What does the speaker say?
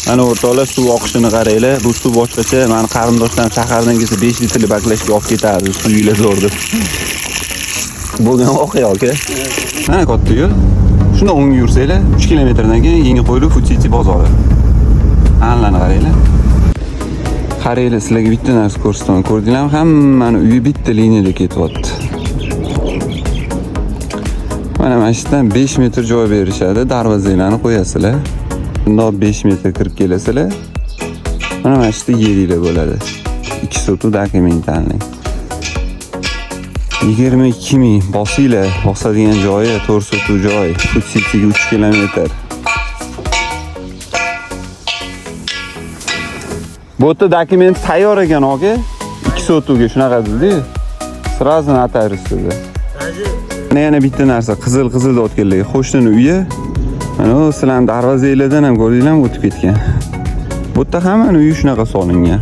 Mana, o'rtoqlar, suv oqishini qaranglar. Bu suv boshqacha. Mani qarindoshlarim shahardan kelsa, 5 litrli баклажка olib ketardi. Suvinglar zo'r deb. Bo'lgan voqea, aka. Mana katta yo'l. Shundan o'ngga yursanglar, 3 kilometrdan keyin Yangi Qo'yliq Food City bozori. Anlarni qaranglar. Qaranglar, sizlarga bitta narsa ko'rsataman. Ko'rdinglarmi? Hammani uyi bitta liniyada ketyapti. Mana shu yerdan 5 metr joy berishadi. Darvozalarni qo'yasizlar. Bundoq 5 metr kirib kelasizlar. Mana shu yerda yeringlar bo'ladi. 2 sotix, документальный. 22 ming bosinglar, bosadigan joyi 4 sotix joy. Food Cityga 3 kilometr. Bu yerda dokument tayyor ekan, aka. 2 sotixga shunaqa dedi. Сразу notarius dedi. Mana yana bitta narsa, qizil qizil deyotganlarga, qo'shnini uyi mana u sizlarni darvozanglardan ham, ko'rdinglarmi, o'tib ketgan. Bu yerda hammani uyi shunaqa solingan.